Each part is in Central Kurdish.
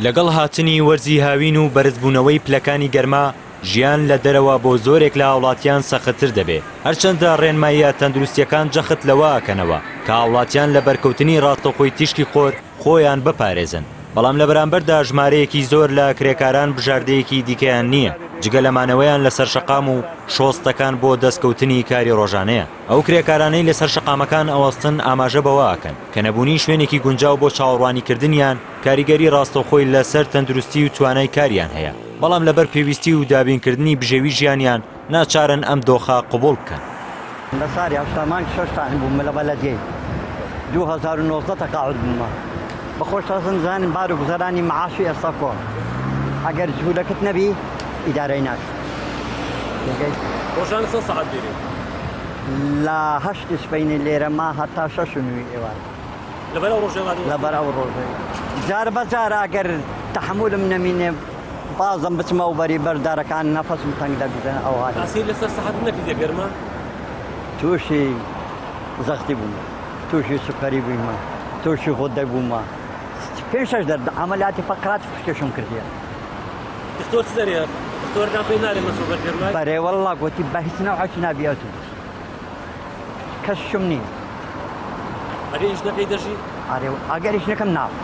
لەگەڵ هاتنی وەرزی هاوین و بەرزبوونەوەی پلەکانی گەرما، ژیان لە دەرەوە بۆ زۆرێک لە هاوڵاتیان سەختتر دەبێ، هەرچەندە ڕێنماییە تەندروستییەکان جەخت لەوە ئەکەنەوە کە هاوڵاتیان لە بەرکەوتنی ڕاستەوخۆی تیشکی خۆر خۆیان بپارێزن، بەڵام لە بەرامبەردا ژمارەیەکی زۆر لە کرێکاران بژاردەیەکی دیکەیان نییە جگە لە مانەوەیان لەسەر شەقام و شۆستەکان بۆ دەستکەوتنی کاری ڕۆژانەیان. ئەو کرێکارانەی لەسەر شەقامەکان ئەوەستن ئاماژە بەوە ئەکەن کە نەبوونی شوێنێکی گونجاو بۆ چاوەڕوانیکردنیان کاریگەری ڕاستەوخۆی لەسەر تەندروستی و توانای کاریان هەیە، بەڵام لەبەر پێویستی و دابینکردنی بژێوی ژیانیان ناچارن ئەم دۆخە قبوڵ بکەن. لە ساڵی 80 مانگ شەش تایم بووم لە بەلەدیەی 2019 تەقاعد بوومە بە خۆشتازم زانم بار و گوزەرانی معاشی ئێستا کۆ ئەگەر جوولەکت نەبی ئیدارەی ناکەی تێگەی. ڕۆژانە چەند سەعات لێرەی؟ لە هەشتی سبەینێ لێرەمە هەتا شەش و نوی ئێوارە. لەبەر ئەو ڕۆژەی ڕادەوەستی؟ لەبەر ئەو ڕۆژەی. جار بە جار ئەگەر تەحەمولم نەمینێ بازم بچمە ئەوبەری بەر دارەکان نەفەسم تەنگ دەبیتن ئەوها. تاسیر لەسەر سەحەتت نەکردیە گەرما؟ تووشی زەختی بوومە، تووشی سوکەری بوویمە، تووشی غودە بوومە، پێنج شەش دەرد عەمەلیاتی فەقراتی پشتێشم کردیە. دکتۆر چ دەرێ؟ دکتۆرەکان پێی نارێ مەچۆ بەر گەرمای؟ بەرێ وەڵڵا گۆتی بە هیچ نەوعەکی نابی ئەتوو بچی. کەسشم نییە. ئەگەر ئیش نەکەی دەژی؟ ئەرێ ئەگەر ئیش نەکەم ناڕۆم.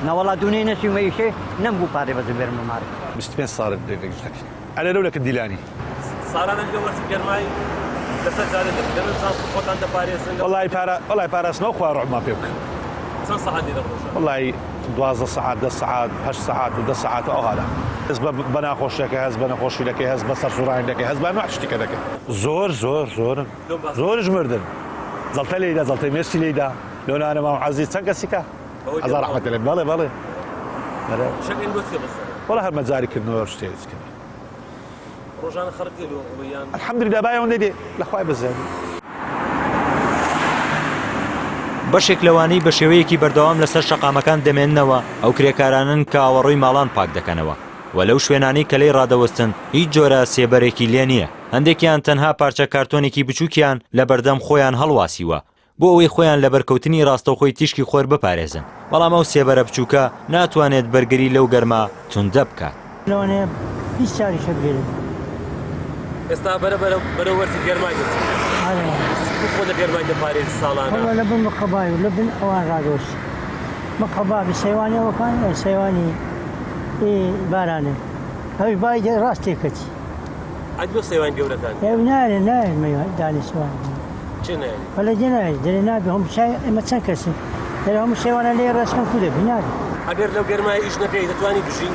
نەوەڵا دوونەی نەچوومە ئیشێ نەمبوو پارەی بەزە بێرمە مارێ. 25 ساڵە لێرە ئیش دەکەین. ئەرێ لەو لەکن دیلانی. ساڵانە لە وەرزی گەرمای لەسەر جادە دەبن دەبن چاو خۆتان دەپارێزن لە وەڵی پارە وەڵی پاراستنەوە خوا ڕوحمان پێ بکە. چەند سەعات لێرە ڕۆژانە؟ وەڵی 12 سەعات دە سەعات هەشت سەعات و دە سەعات و ئەوها هەست بە بە ناخۆشیەکەی هەست بە نەخۆشی دەکەی هەست بە سەرسوڕانی دەکەی هەست بە ئەنواع شتی کە دەکەی. زۆر زۆر زۆرن زۆرش مردن جەڵتە لێیدا جەڵتەی مێشکی لێیدا لۆ نانە مام عەزیز چەند کەسی کە هەزار ڕەحمەت لێ بەڵێ بەڵێ بەڵێ شەکەن بۆ چیە بەسەر؟ وەڵا هەر مەجاری کردنەوە شتێ هیچ کەنی. ڕۆژانە خەڵک دێ لۆ ئەوە یان؟ الحمدللە با ئەوەندەی دێ لە خوای بەزیادی. بەشێک لەوانەی بە شێوەیەکی بەردەوام لەسەر شەقامەکان دەمێننەوە ئەو کرێکارانەن کە ئاوەڕۆی ماڵان پاک دەکەنەوە و لەو شوێنانەی کە لێی ڕادەوەستن هیچ جۆرە سێبەرێکی لێ نییە هەندێکیان تەنها پارچە کارتۆنێکی بچووکیان لەبەردەم خۆیان هەڵواسیوە بۆ ئەوەی خۆیان لە بەرکەوتنی ڕاستەوخۆی تیشکی خۆر بپارێزن، بەڵام ئەو سێبەرە بچووکە ناتوانێت بەرگری لەو گەرما توندە بکات. لەوانەیە 20 جاریش هەبێت لێرە. ئێستا بەرە بەرە بەرەو وەرزی گەرمای دەچین. ئەرێ. بۆ خۆت لە گەرمای دەپارێزی ساڵانە؟ وەڵا لە بن مقەبای و لە بن ئەوان ڕادەوەستم. مقەبا بی سەیوانی ئەوەکان سەیوانی ئی بارانێ. ئەویش بای ڕاست تێکەچی. ئەدی بۆ سەیوان گەورەتان نیە؟ نایەنێ نایەن مەیوان دانی سەیوان گەورە. چێ نایەنێ؟ وەلا جێ نایەنێ دەرێ نابێ هەموو چای ئێمە چەند کەسین دەرێ هەموو سەیوانە لێ ڕێسکەن کو دەبی نابێ. ئەگەر لەو گەرمایە ئیش نەکەی دەتوانی بژی؟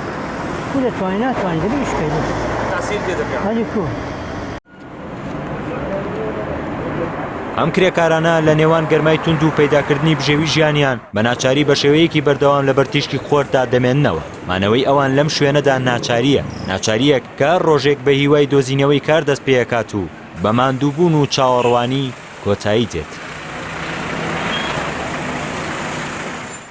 کو دەتوانی ناتوانی دەبێ ئیش بکەی. تاسیر لێ دەکا. ئەدی کو. ئەم کرێکارانە لە نێوان گەرمای توند و پەیداکردنی بژێوی ژیانیان بە ناچاری بە شێوەیەکی بەردەوام لەبەر تیشکی خۆردا دەمێننەوە. مانەوەی ئەوان لەم شوێنەدا ناچارییە، ناچارییەک کە هەر ڕۆژێک بە هیوای دۆزینەوەی کار دەست پێ ئەکات و بە ماندووبوون و چاوەڕوانی کۆتایی دێت.